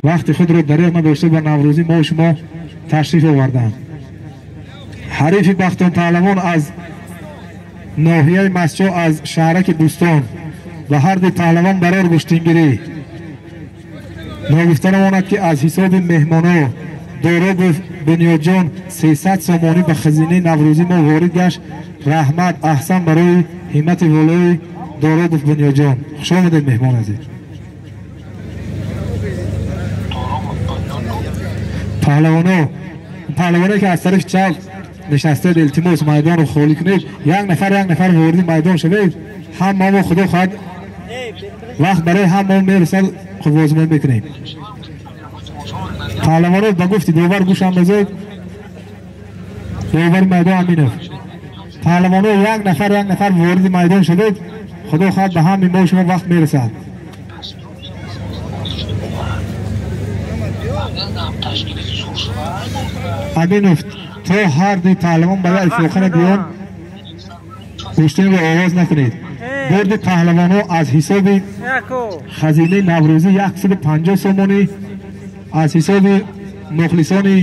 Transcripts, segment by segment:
вақти худро дареғ надошта ба наврӯзӣ мо шумо ташриф оварданд. Ҳарифи Бахтон паҳлавон аз ноҳияи Масчо аз шаҳраки Бӯстон ва ҳар ду паҳлавон барор гӯштингирӣ. Ногуфта намонад ки аз ҳисоби меҳмоно Доробов Бунёдҷон 300 сомонӣ ба хазинаи наврӯзӣ мо ворид гашт. Раҳмат, аҳсан барои ҳиммати волои Доробов Бунёдҷон. Хуш омадед меҳмон азиз. Паҳлавоное ки аз тарафи чап нишастаед, илтимос майдонро холӣ кунед. Як нафар як нафар вориди майдон шавед. Ҳамамо худо хоҳад вақт барои ҳамамо мерасад, қуввозмоӣ мекунем. Паҳлавоно ба гуфти довар гӯш андозед. Довари майдон Аминов. Паҳлавоно як нафар як нафар вориди майдон шавед. Худо хоҳад ба ҳамаи мо шумо вақт мерасад. Аминов то ҳар дуи паҳлавон барои итифоқана биён гӯштинро оғоз накунед. Бурди паҳлавонҳо аз ҳисоби хазинаи наврӯзӣ 150 сомонӣ, аз ҳисоби мухлисони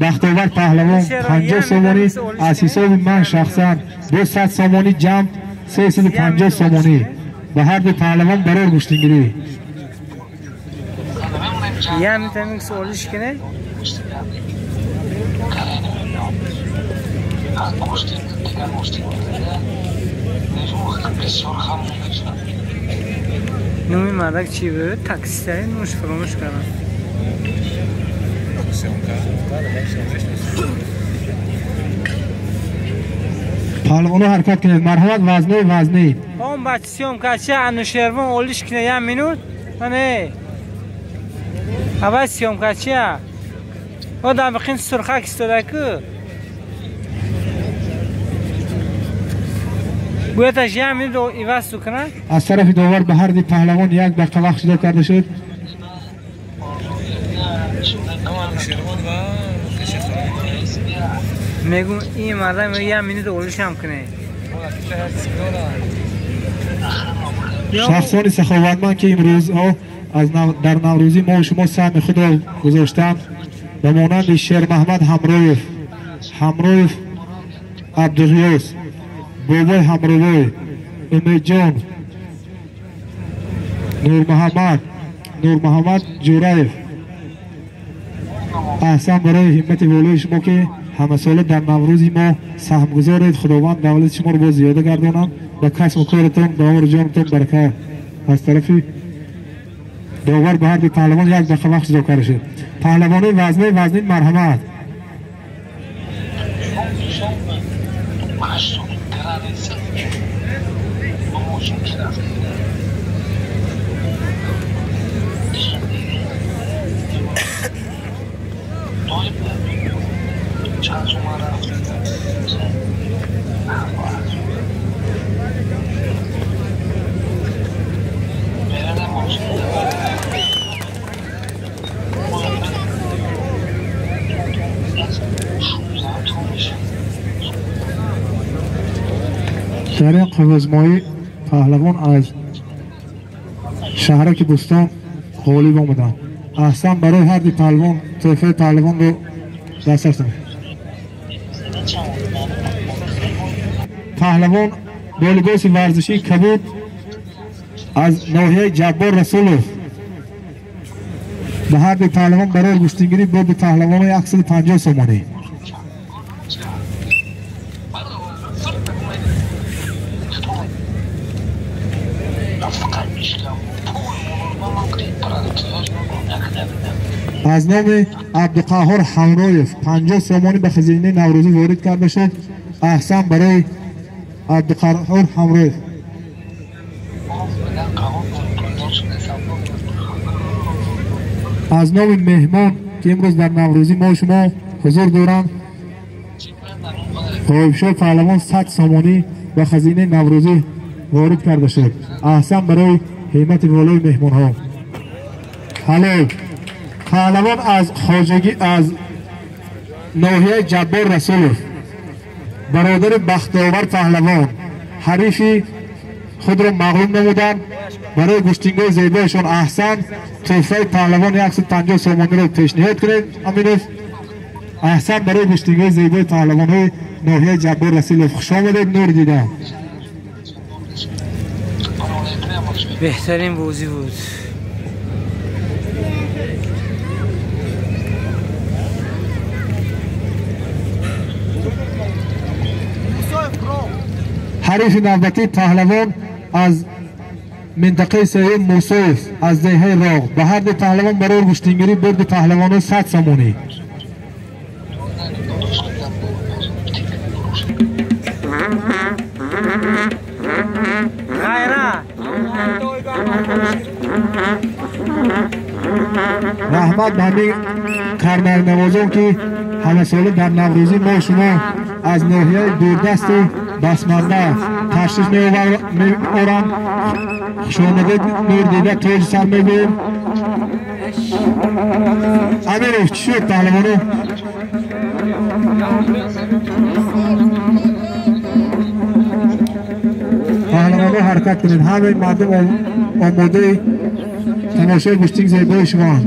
Бахтовар паҳлавон 50 сомонӣ, аз ҳисоби ман шахсан 200 сомонӣ, ҷамъ 350 сомонӣ ба ҳар ду паҳлавон барор гӯштингирӣ. Номи мардак чӣ буд? Таксистари номаш фаромӯш кардам. Паҳлавоно ҳаракат кунед. Марҳамат, вазне вазне. Он бача съёмкача Анушервон олиш кина як минут. Мане. Аввал съёмкача. Одам бихин сурхак истода ку. Гӯяташ як минут иваз кунад. Аз тарафи довар ба ҳар ду паҳлавон як дақиқа вақт ҷудо карда шуд. Мегум ин мардам як минут олишам кунед. Шахсони саховатманд ки имрӯзҳо дар наврӯзӣ мо шумо саҳми худро гузоштанд, ба монанди Шермаҳмад Ҳамроев, Ҳамроев Абдуғиёс, Бобой Ҳамровой, Умедҷон, Нурмуҳаммад, Нурмуҳаммад Ҷураев. Аҳсан барои ҳиммати волои шумо ки ҳамасола дар наврӯзи мо саҳмгузоред. Худованд давлати шуморо боз зиёда гардонад ба касбу коратон, ба умру ҷонатон барака. Аз тарафи довар ба ҳар ду паҳлавон як дақиқа вақт ҷудо карда шуд. Паҳлавонои вазнаи вазнин марҳамат. Дар ин қуввозмоӣ паҳлавон аз шаҳраки Бӯстон ғолиб омаданд. Аҳсан барои ҳар ду паҳлавон тӯҳфаи паҳлавонро дастрас намуд. Паҳлавон бо либоси варзишии кабуд аз ноҳияи Ҷаббор Расулов ба ҳар ду паҳлавон барои гӯштингирӣ бурди паҳлавоно 150 сомонӣ. Аз номи Абдуқаҳҳор Ҳамроев 50 сомонӣ ба хазинаи наврӯзӣ ворид карда шуд. Аҳсан барои Абдуқаҳҳор Ҳамроев. Аз номи меҳмон ки имрӯз дар наврӯзӣ мо шумо ҳузур доранд, Ғоибшоҳ паҳлавон 100 сомонӣ ба хазинаи наврӯзӣ ворид карда шуд. Аҳсан барои ҳиммати волои меҳмонҳо. Ҳалол паҳлавон аз хоҷагӣ аз ноҳияи Ҷаббор Расулов, бародари Бахтовар паҳлавон, ҳарифи худро мағлуб намуданд. Барои гӯштингоҳи зебояшон аҳсан. Тӯҳфаи паҳлавон 150 сомониро пешниҳод кунед. Аминов, аҳсан барои гӯштингоҳи зебои паҳлавонҳои ноҳияи Ҷаббор Расулов. Хуш омадед, нур дида. Беҳтарин бозӣ буд. Ҳарифи навбатии паҳлавон аз минтақаи сеюм Мусоев аз деҳаи Роғ. Ба ҳар ду паҳлавон барои гӯштингирӣ бурди паҳлавонҳо 100 сомонӣ. Раҳмат ба ҳамин карнайнавозон, ки ҳамасола дар Наврӯзӣ мо шумо аз ноҳияи дурдасти Басманда ташриф меоранд. Хушомадед, нур дида, тоҷи сар мегӯем. Амиров, чӣ шуд паҳлавоно? Паҳлавоно ҳаракат кунед. Ҳамаи мардум омодаи тамошои гӯштинг зебои шумоанд.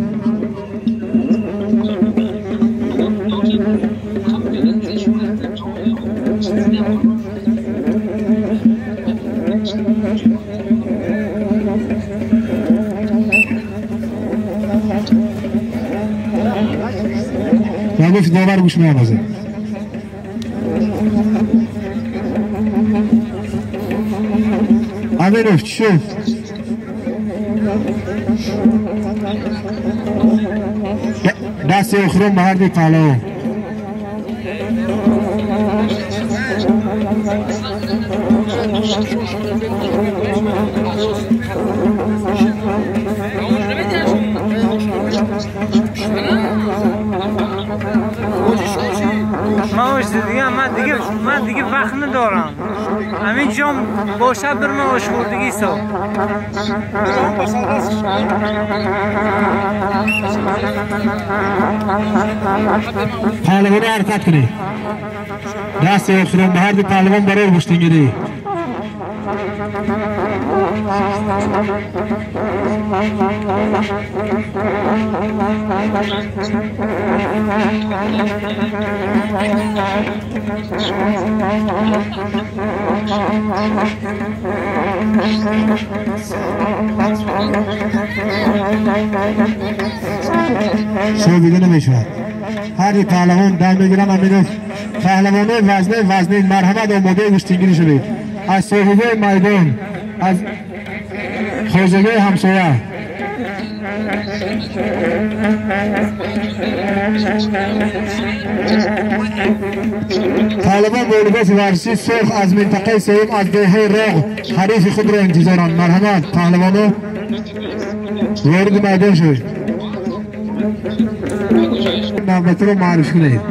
و گفت داور گوش می‌اندازه. امینوف چی شد؟ دست اخرون به هر دو پهلوان. من دیگه وقت ندارم. همین جام باشد بر من آشخوردگی سا. پهلوان حرکت کنی. دست اخرون به هر دو پهلوان برای گوشتینگیری. شو دیده نمیشود. هر دو پهلوان دم میگیرن. امینوف پهلوانه وزنه مرحمت آماده گوشتینگیری شدید. از صاحبه میدان، از خواجگی همسایه. پهلوان با لباس ورزشی سرخ از منطقه سوم از دهه راغ حریف خود را انتظارند. مرحمت پهلوانو وارد میدان شوید. نوبت رو معرفی کنید.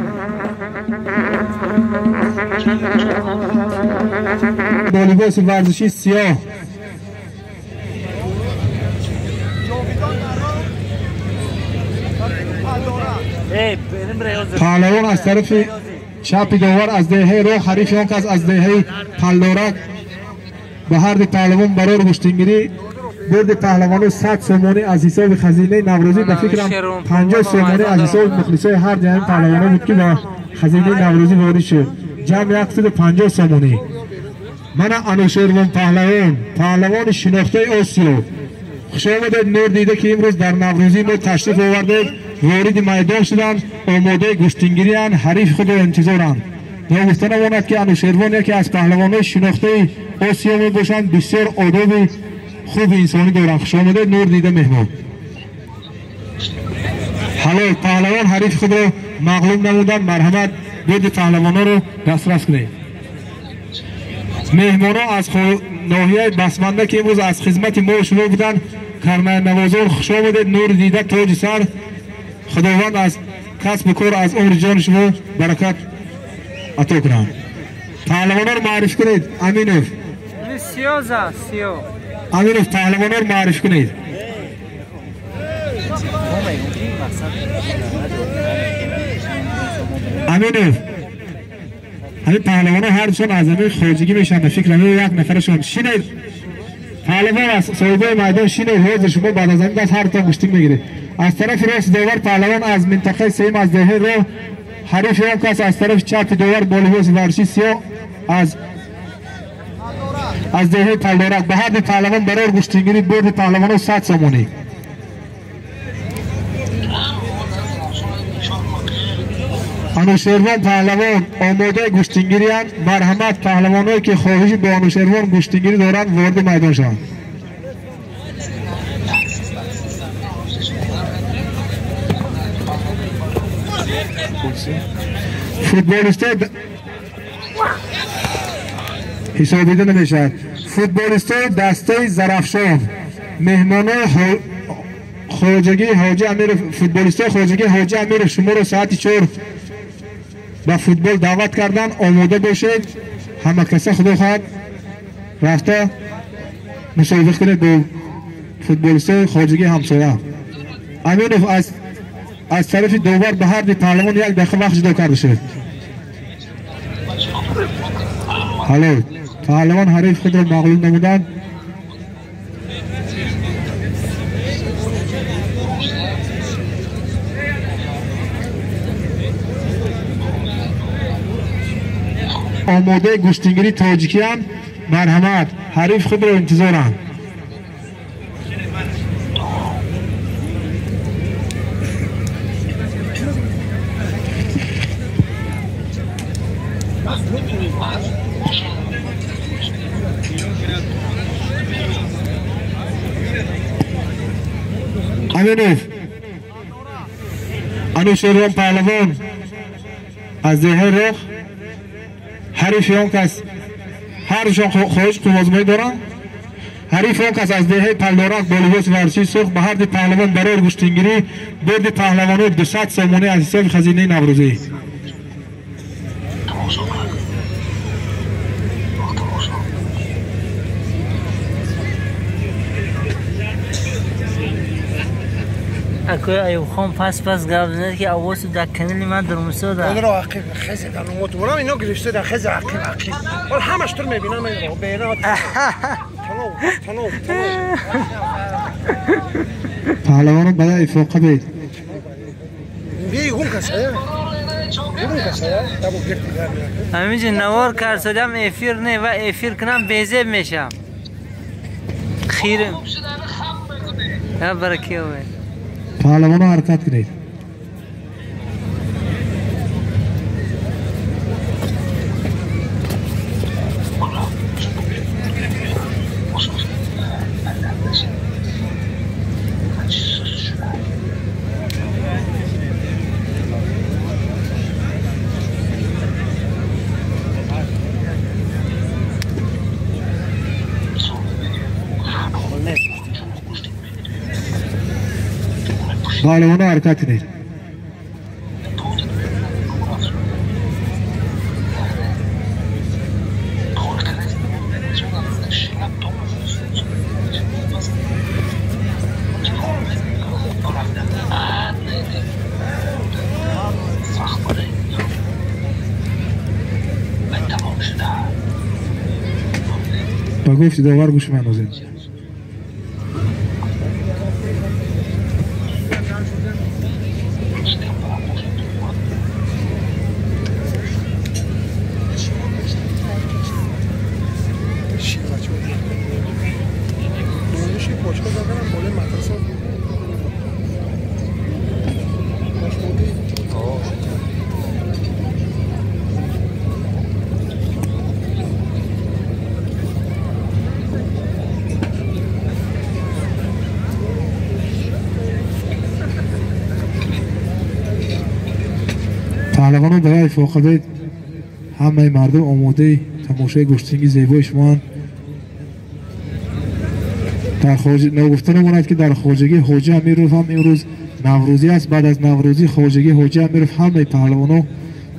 با لباس ورزشی سیاه پهلوان از طرف چپ داور از دهه رو حریف آن کس از دهه پلارک. به هر دو پهلوان برای گوشتینگیری برد پهلوانو 100 سومانی از حساب خزینه نوروزی. به فکرم 50 سومانی از حساب مخلصای هر دو پهلوانو بود که به خزینه نوروزی وارد شد. جمع 150 سومانی. من انوشیروان پهلوان، پهلوان شناخته آسیا. خوش آمدید نور دیده که امروز در نوروزی ما تشریف آوردید. وارد میدان شدند، آماده گوشتینگیری اند، حریف خود را انتظارند. ناگفته نماند که انوشیروان یکی از پهلوانان شناخته آسیا می باشند. بسیار آداب خوب انسانی دارند. خوش آمدید نور دیده مهمان. حالا پهلوان حریف خود را مغلوب نمودند. مرحمت برد پهلوانان را دسترس کنید. مهمانان از ناحیه بسمنده که امروز از خدمت ما و شما بودند، کرمه نوازان خوش آمدید. نور دیده تاج سر. خداوند از کسب و کار از عمر جان شما برکت عطا کنند. پهلوانان رو معرفی کنید. امینوف امینوف پهلوانان رو معرفی کنید. امینوف همین پهلوان ها هر دوشان از همین خارجگی میشن. به فکر همین یک نفرشان شینید. Паҳлавон аз соҳибои майдон шинед, ҳозир шумо баъд аз ин даст ҳартон гӯштин мегиред. Аз тарафи рост довар паҳлавон аз минтақаи сеюм аз деҳаи роҳ, ҳарифи он кас аз тарафи чапи довар бо либоси варзиши сиёҳ аз деҳаи Палдорак. Ба ҳарди паҳлавон барор гӯштингирӣ, бурди паҳлавоно 100 сомонӣ. Анӯшервон паҳлавон омодаи гӯштингириянд. Марҳамат, паҳлавоное ки хоҳиши бо Анӯшервон гӯштингирӣ доранд, вориди майдон шаванд. Футболистои ҳисобида намешавад. Футболистои дастаи Зарафшон, меҳмонои хоҷагии Ҳоҷи Амиров, футболистои хоҷагии Ҳоҷи Амиров шуморо соати 4 ба футбол даъват кардан. Омода бошед, ҳама каса худо хоҳад рафта мусобиқа кунед бо футболистои хоҷагии ҳамсоя. Аминов аз тарафи довар ба ҳарди паҳлавон 1 дақиқа вақт ҷудо карда шуд. Ҳало паҳлавон ҳариф худро мағлуб намуданд. Омодаи гӯштингирии тоҷикиянд. Марҳамат, ҳариф худро интизоранд. Аминов Анӯшервон паҳлавон аз деҳаи Роҳ, ҳарифи он кас ҳардушон хоҳиши қуввозмоӣ доранд. Ҳарифи он кас аз деҳаи Палдорак бо либоси варзишии сурх. Ба ҳарди паҳлавон барои гӯштингирӣ, бурди паҳлавоно 200 сомонӣ аз ҳисоби хазинаи наврӯзӣ. Акои Аюбхон пас гап зад ки аввосу дар канали ман дурмусода. Онро ақиб хезе дар номот бурам, ино гирифта дар хезе ақиб ақиб. Ҳол ҳамаш тур мебинам инро бера. Танов танов танов. Паҳлавонро бада ифоқа бед. Би гум касая. Гум касая. Табу гирти дар. Ҳаминҷо навор карсадам эфир не ва эфир кунам безеб мешам. Хир. Я баракиове. Паҳлавонро ҳаракат кунед. Паҳлавонро ҳаракат кунед. Ба гуфти довар гӯш меандозем. Паҳлавонон барои ифоқабед, ҳамаи мардум омодаи тамошои гӯштинги зебои шумоанд. Ногуфта намонад ки дар хоҷагии Ҳоҷи Амиров ҳам имрӯз наврӯзӣ аст. Баъд аз наврӯзӣ хоҷагии Ҳоҷи Амиров ҳамаи паҳлавонон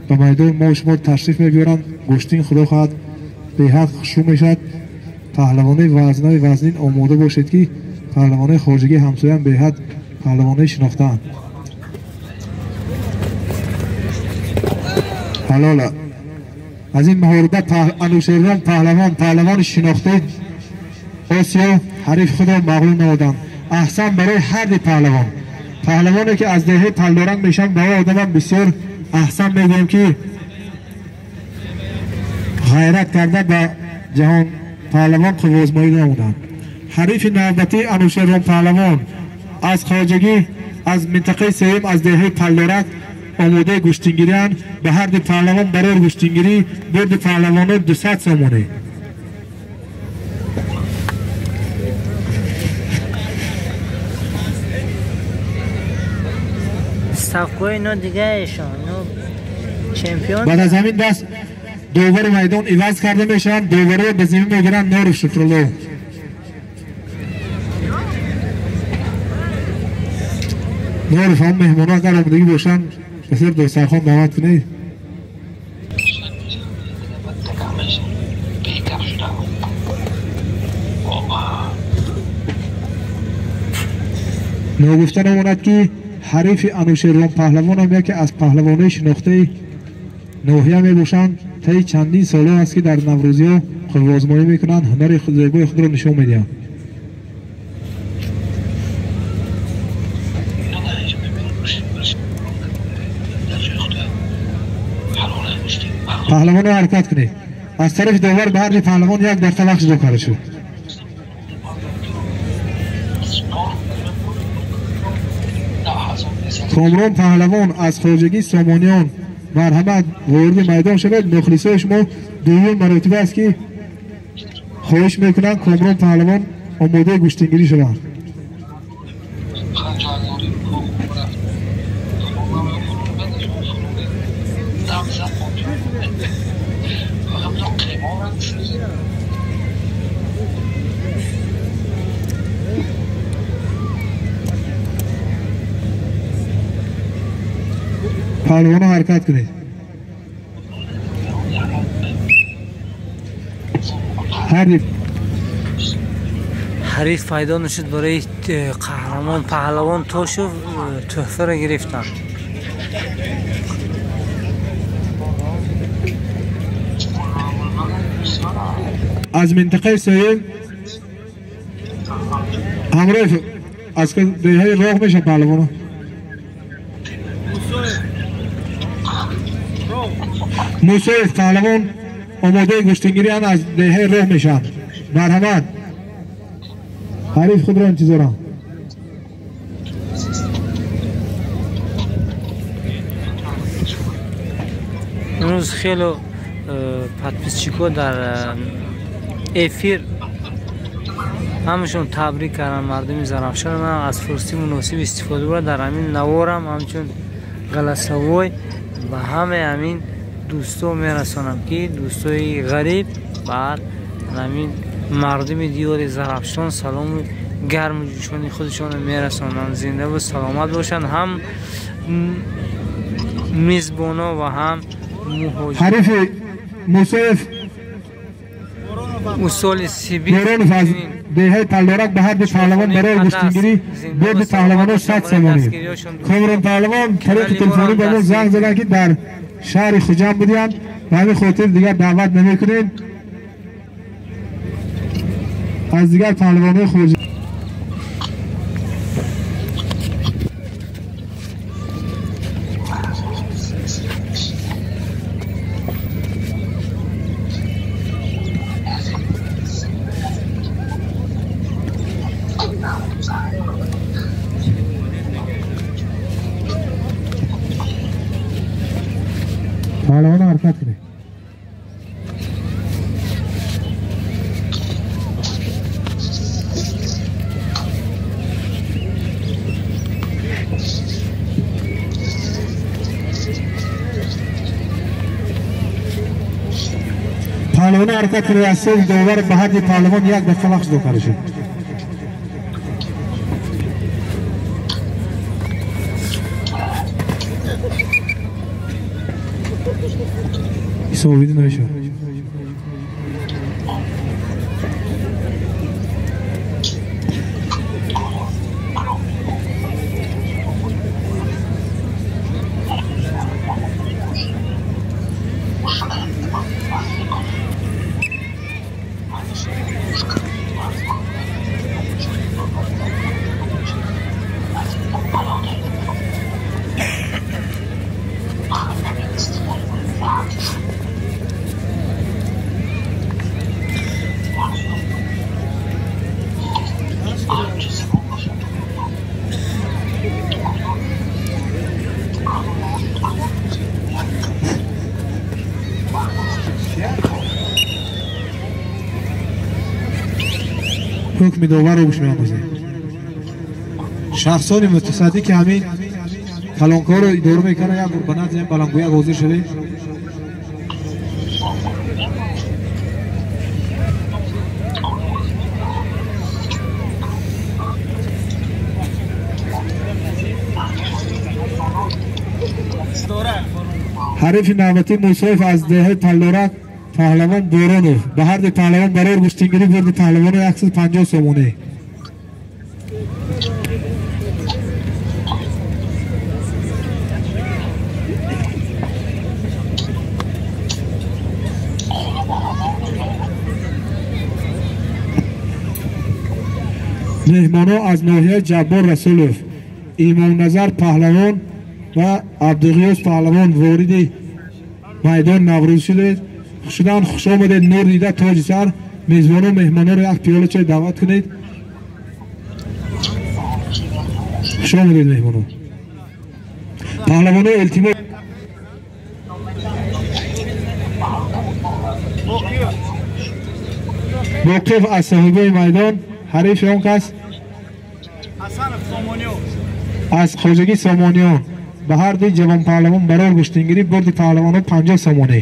ба майдони мо шумо ташриф мебиёранд. Гӯштин худо хоҳад беҳад хушрӯ мешавад. Паҳлавонои вазнаи вазнин омода бошед ки паҳлавонои хоҷагии ҳамсояам беҳад паҳлавонои шинохтаанд. Ҳалола аз ин муҳориба Анӯшервон паҳлавон, паҳлавони шинохтаи Осиё ҳариф худро мағлуб намуданд. Аҳсан барои ҳар ду паҳлавон. Паҳлавоне ки аз деҳаи Палдоранг мешаванд, ба одамам бисёр аҳсан мегӯем ки ғайрат карда ба ҷаҳон паҳлавон қувваозмоӣ намуданд. Ҳарифи навбатии Анӯшервон паҳлавон аз хоҷагӣ аз минтақаи сеюм аз деҳаи Палдорак омодаи гӯштингирианд. Ба ҳар ду паҳлавон барои гӯштингирӣ бурди паҳлавоно 200 сомонӣ. Ставкои ино дигаешон, ино чемпион. Баъд аз ҳамин даст довари майдон иваз карда мешаванд. Довариро ба зимин мегиранд Норов Шукрулло. Норов ҳам меҳмонҳо агар омодагӣ бошанд бисёр дастархон даъват кунед. Ногуфта намонад ки ҳарифи Анӯшервон паҳлавон ҳам яке аз паҳлавонои шинохтаи ноҳия мебошанд. Таи чандин солҳо аст ки дар наврӯзиҳо қувваозмоӣ мекунанд, ҳунари зебои худро нишон медиҳанд. Паҳлавонро ҳаракат кунед. Аз тарафи довар ба ҳар ду паҳлавон як дақиқа вақт ҷудо карда шуд. Комрон паҳлавон аз хоҷагии Сомониён марҳамат вориди майдон шавед. Мухлисои шумо дуюм маротиба аст ки хоҳиш мекунанд Комрон паҳлавон омодаи гӯштингирӣ шаванд. Паҳлавонро ҳаракат кунед. Ҳариф пайдо нашуд барои қаҳрамон паҳлавон Тошев тӯҳфаро гирифтанд. Аз минтақаи сеюм ҳамроҳ аз деҳаи роҳ мешавад паҳлавонро. Мусоев паҳлавон омодаи гӯштингирианд, аз деҳаи роҳ мешаванд. Марҳамат, ҳариф худро интизорам. Имрӯз хело подписчикҳо дар эфир ҳамашон табрик карданд мардуми Зарафшон. Ман аз фурсати муносиб истифода бурда дар ҳамин наворам ҳамчун голосовой ба ҳамаи ҳамин дӯсто мерасонам ки дӯстои ғариб баъд ҳамин мардуми диёри Зарафшон салому гарму ҷӯшони худашонро мерасонанд. Зиндаву саломат бошанд ҳам мизбоно ва ҳам муҳоҷир. Ҳарифи Мусоев усоли Сибир Боронов аз деҳаи Палдорак ба ҳар ду паҳлавон барои гӯштингирӣ бурди паҳлавонҳо 100 сомонӣ. Комрон паҳлавон тариқи телефонӣ ба мо занг заданд ки дар шаҳри Хуҷанд буданд, ба ҳамин хотир дигар даъват намекунем. Аз дигар паҳлавонҳои хориҷӣ паҳлавонро ҳаракат кунед. Паҳлавонро ҳаракат кунед. Аз сӯи довар ба ҳар ду паҳлавон як дақиқа вақт ҷудо карда шуд. Ҳисобида намешавад. Ҳукми доварро гӯш меандозем. Шахсони мутасаддӣ ки ҳамин калонкорро идора мекунанд, як бор ба назди ин баландгӯяк ҳозир шавед. Ҳарифи навбатӣ Мусоев аз деҳаи Паллорак, паҳлавон Боронов. Ба ҳар ду паҳлавон барор гӯштингирӣ, бурди паҳлавоно 150 сомонӣ. Меҳмонҳо аз ноҳияи Ҷаббор Расулов, Имомназар паҳлавон ва Абдуғиёс паҳлавон вориди майдон Наврӯз шуданд. Хуш омадед, нур дида тоҷи сар. Мезбоно меҳмонҳоро як пиёла чой даъват кунед. Хуш омадед меҳмонҳо. Паҳлавоно илтимос. Боқиев аз соҳибои майдон, ҳарифи он кас аз хоҷагии Сомониён. Ба ҳар ду ҷавон паҳлавон барор гӯштингирӣ, бурди паҳлавонҳо 50 сомонӣ.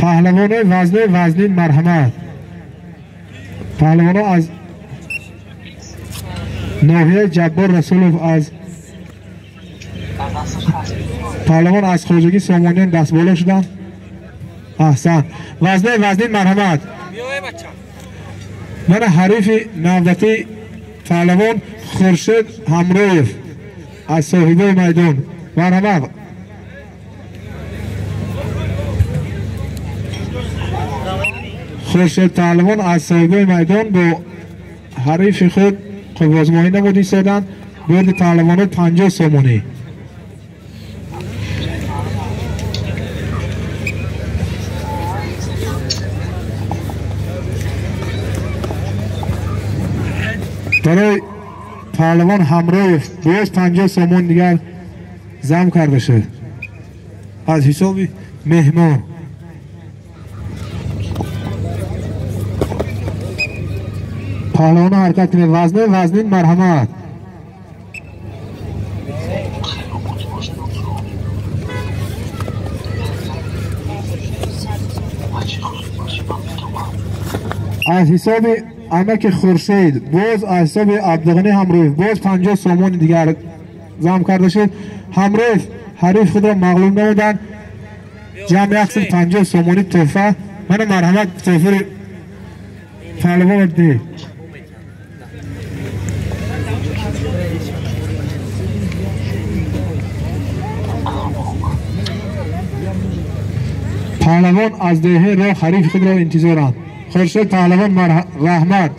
Паҳлавонои вазнои вазнин марҳамат. Паҳлавонҳо аз ноҳияи Ҷаббор Расулов, аз паҳлавон аз хоҷагии Сомониён дастболо шуданд. Аҳсан. Вазнои вазнин марҳамат. Мана ҳарифи навбатӣ паҳлавон Хуршед Ҳамроев аз соҳибои майдон. Марҳамат. Хуршед паҳлавон аз соҳибои майдон бо ҳарифи худ қуввозмоӣ намуд истоданд. Бурди паҳлавонҳо 50 сомонӣ. Барои паҳлавон Ҳамроев боз 50 сомон дигар зам карда шуд аз ҳисоби меҳмон. Паҳлавонҳо ҳаракат кунед. Вазнои вазнин марҳамат. Аз ҳисоби амаки Хуршед боз аз ҳисоби Абдуғанӣ Ҳамроев боз 50 сомони дигар зам карда шуд. Ҳамроев ҳариф худро мағлуб намуданд. Ҷамъ 150 сомонӣ тӯҳфа. Мана марҳамат, тӯҳфаи паҳлавон диҳед. Паҳлавон аз деҳаи роҳ ҳарифи худро интизоранд. Хуршед паҳлавон раҳмат.